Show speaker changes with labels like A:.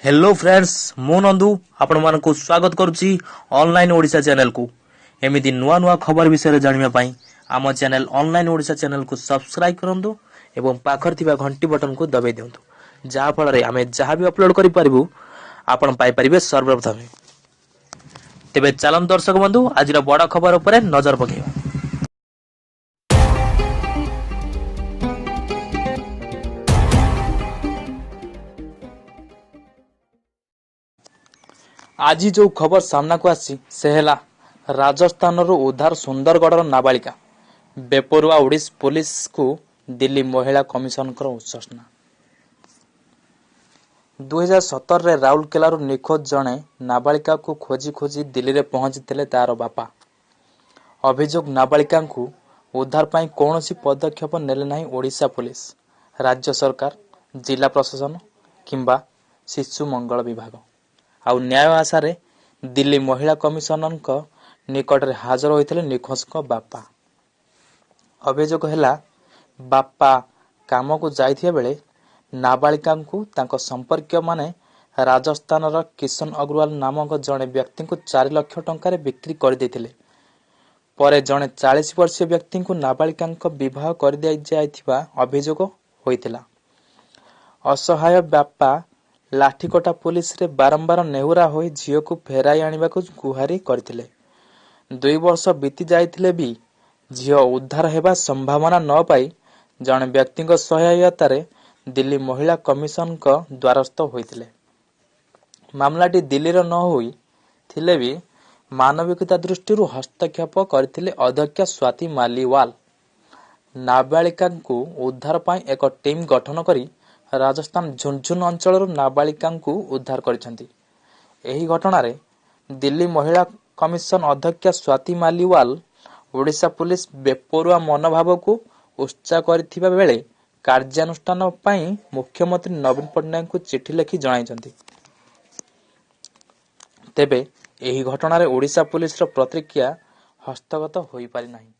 A: Hello friends, ମୁଁ ନନ୍ଦୁ ଆପଣମାନଙ୍କୁ ସ୍ୱାଗତ କରୁଛି ଅନଲାଇନ୍ ଓଡ଼ିଶା ଚ୍ୟାନେଲକୁ। ଏମିତି ନୂଆ ନୂଆ ଖବର ବିଷୟରେ ଜାଣିବା ପାଇଁ ଆମ ଚ୍ୟାନେଲ ଅନଲାଇନ୍ ଓଡ଼ିଶା ଚ୍ୟାନେଲକୁ ସବସ୍କ୍ରାଇବ୍ କରନ୍ତୁ ଏବଂ ପାଖରେ ଥିବା ଘଣ୍ଟି ବଟନକୁ ଦବାଇ ଦିଅନ୍ତୁ, ଯାହାଫଳରେ ଆମେ ଯାହା ବି ଅପଲୋଡ଼ କରିପାରିବୁ ଆପଣ ପାଇପାରିବେ ସର୍ବପ୍ରଥମେ। ତେବେ ଚାଲନ୍ତୁ ଦର୍ଶକ ବନ୍ଧୁ, ଆଜିର ବଡ଼ ଖବର ଉପରେ ନଜର ପକାଇବା। ଆଜି ଯେଉଁ ଖବର ସାମ୍ନାକୁ ଆସିଛି ସେ ହେଲା ରାଜସ୍ଥାନରୁ ଉଦ୍ଧାର ସୁନ୍ଦରଗଡ଼ର ନାବାଳିକା। ବେପରୁଆ ଓଡ଼ିଶା ପୋଲିସକୁ ଦିଲ୍ଲୀ ମହିଳା କମିଶନଙ୍କର ଉତ୍ସର୍ଗନା। 2017ରେ ରାଉରକେଲାରୁ ନିଖୋଜ ଜଣେ ନାବାଳିକାକୁ ଖୋଜି ଖୋଜି ଦିଲ୍ଲୀରେ ପହଞ୍ଚିଥିଲେ ତାର ବାପା। ଅଭିଯୋଗ, ନାବାଳିକାଙ୍କୁ ଉଦ୍ଧାର ପାଇଁ କୌଣସି ପଦକ୍ଷେପ ନେଲେ ନାହିଁ ଓଡ଼ିଶା ପୋଲିସ, ରାଜ୍ୟ ସରକାର, ଜିଲ୍ଲା ପ୍ରଶାସନ କିମ୍ବା ଶିଶୁ ମଙ୍ଗଳ ବିଭାଗ। ଆଉ ନ୍ୟାୟ ଆଶାରେ ଦିଲ୍ଲୀ ମହିଳା କମିଶନରଙ୍କ ନିକଟରେ ହାଜର ହୋଇଥିଲେ ନିଖୋଜଙ୍କ ବାପା। ଅଭିଯୋଗ ହେଲା, ବାପା କାମକୁ ଯାଇଥିବା ବେଳେ ନାବାଳିକାଙ୍କୁ ତାଙ୍କ ସମ୍ପର୍କୀୟମାନେ ରାଜସ୍ଥାନର କିଶନ ଅଗ୍ରୱାଲ ନାମକ ଜଣେ ବ୍ୟକ୍ତିଙ୍କୁ 4 ଲକ୍ଷ ଟଙ୍କାରେ ବିକ୍ରି କରିଦେଇଥିଲେ। ପରେ ଜଣେ 40 ବର୍ଷୀୟ ବ୍ୟକ୍ତିଙ୍କୁ ନାବାଳିକାଙ୍କ ବିବାହ କରିଦିଆଯାଇଥିବା ଅଭିଯୋଗ ହୋଇଥିଲା। ଅସହାୟ ବାପା ଲାଠିକଟା ପୋଲିସରେ ବାରମ୍ବାର ନେହୁରା ହୋଇ ଝିଅକୁ ଫେରାଇ ଆଣିବାକୁ ଗୁହାରି କରିଥିଲେ। 2 ବର୍ଷ ବିତି ଯାଇଥିଲେ ବି ଝିଅ ଉଦ୍ଧାର ହେବା ସମ୍ଭାବନା ନ ପାଇ ଜଣେ ବ୍ୟକ୍ତିଙ୍କ ସହାୟତାରେ ଦିଲ୍ଲୀ ମହିଳା କମିଶନଙ୍କ ଦ୍ୱାରସ୍ଥ ହୋଇଥିଲେ। ମାମଲାଟି ଦିଲ୍ଲୀର ନ ହୋଇ ଥିଲେ ବି ମାନବିକତା ଦୃଷ୍ଟିରୁ ହସ୍ତକ୍ଷେପ କରିଥିଲେ ଅଧ୍ୟକ୍ଷା ସ୍ୱାତୀ ମାଲିୱାଲ। ନାବାଳିକାଙ୍କୁ ଉଦ୍ଧାର ପାଇଁ ଏକ ଟିମ୍ ଗଠନ କରି ରାଜସ୍ଥାନ ଝୁନଝୁନ ଅଞ୍ଚଳରୁ ନାବାଳିକାଙ୍କୁ ଉଦ୍ଧାର କରିଛନ୍ତି। ଏହି ଘଟଣାରେ ଦିଲ୍ଲୀ ମହିଳା କମିଶନ ଅଧ୍ୟକ୍ଷା ସ୍ୱାତୀ ମାଲିୱାଲ ଓଡ଼ିଶା ପୋଲିସ ବେପରୁଆ ମନୋଭାବକୁ ଉତ୍ସା କରିଥିବା ବେଳେ କାର୍ଯ୍ୟାନୁଷ୍ଠାନ ପାଇଁ ମୁଖ୍ୟମନ୍ତ୍ରୀ ନବୀନ ପଟ୍ଟନାୟକଙ୍କୁ ଚିଠି ଲେଖି ଜଣାଇଛନ୍ତି। ତେବେ ଏହି ଘଟଣାରେ ଓଡ଼ିଶା ପୋଲିସର ପ୍ରତିକ୍ରିୟା ହସ୍ତଗତ ହୋଇପାରିନାହିଁ।